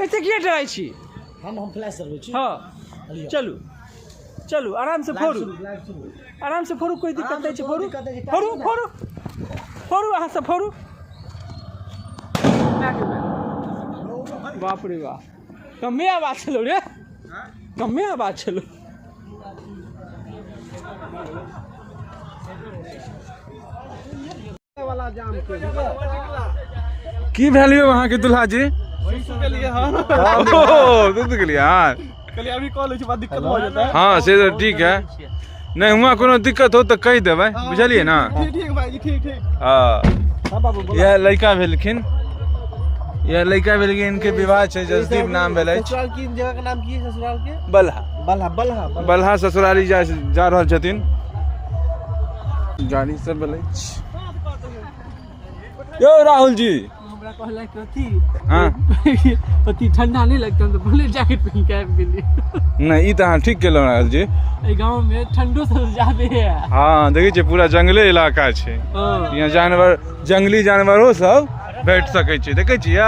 एते किया डराइ छी? हम फ्लैश चलबै छी। हँ, चलू चलू, आराम से फोड़ू, आराम से फोड़ू, कोई दिक्कत नहीं छै। फोड़ू फोड़ू फोड़ू फोड़ू, अहाँ सब फोड़ू। बाप रे बाप, कमे आवाज छलो रे, कमे आवाज छलो। की भेल यौ अहाँके दुल्हा जी? ओ दूध के लिए। हाँ, हाँ से तऽ ठीक है। नहीं हुआ कोनो दिक्कत हो तऽ कहि देबै, बुझलियै ना? हाँ, इएह लड़का भेलखिन, इएह लड़का भेलखिन, इनके विवाह छै, जसदीप नाम भेल अछि। ससुराल की जगह के नाम की है ससुराल के? बलहा। बलहा, बलहा, बलहा ससुराली जा जा रहल छथिन। गाड़ी सब भेल अछि। यौ राहुल जी, हमरा कहलक अथी। हाँ, अथी ठंडा नहीं लगता तो बोले जैकेट पहन के आबि गेलियै। नहि, ई तऽ अहाँ ठीक केलहुँ राहुल जी। एहि गाँव में ठंडो से ज्यादे है। हाँ, देखै छियै पूरा जंगले इलाका छै। हाँ। यहाँ जानवर, जंगली जानवरो सब भेट सकै छै, देखै छियै?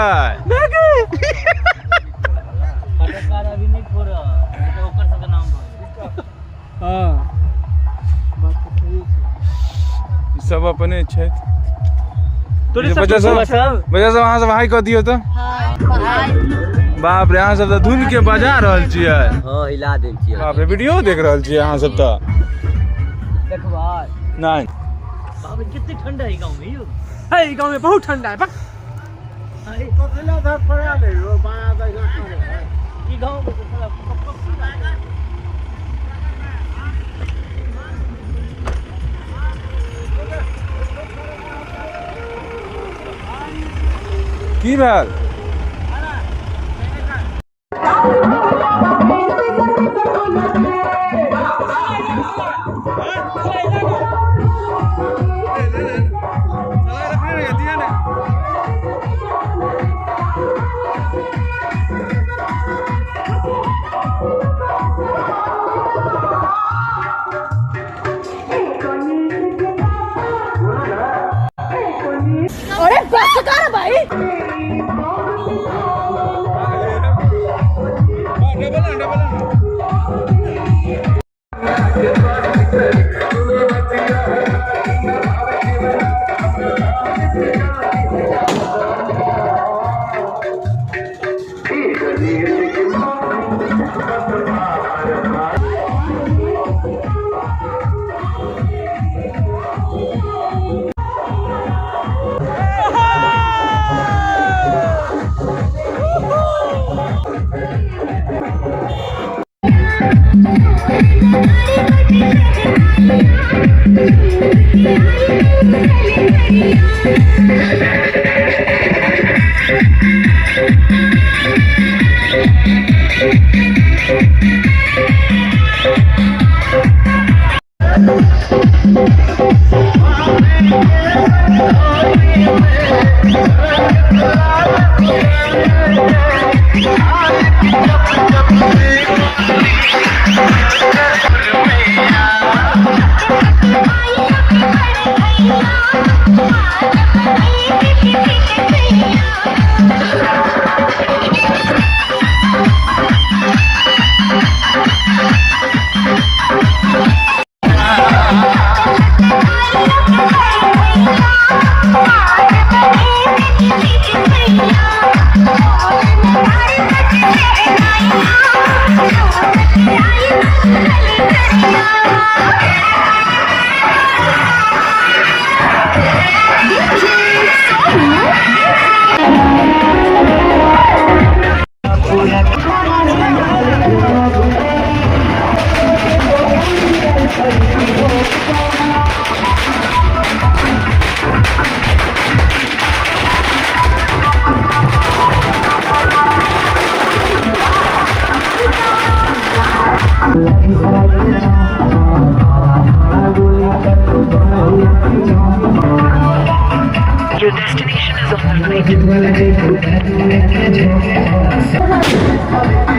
हाँ, बात तऽ सही छै। सब अपने छथि। तोरे बच्चा सब, बच्चा सब, अहाँ सब हाय कऽ दियौ तऽ। बाप रे, अहाँ सब तऽ धुन के बजा रहल छियै। हाँ, हिला देल छियै। बाप रे, वीडियो देख रहल छियै अहाँ सब तऽ? देखबै। नहि। बाप रे, कते ठंडा है गाँव में यौ। है, गाँव में बहुत ठंडा है। बक। ई गाँव में तऽ साला की भेल? अरे बस कर भाई। Your destination is on the right.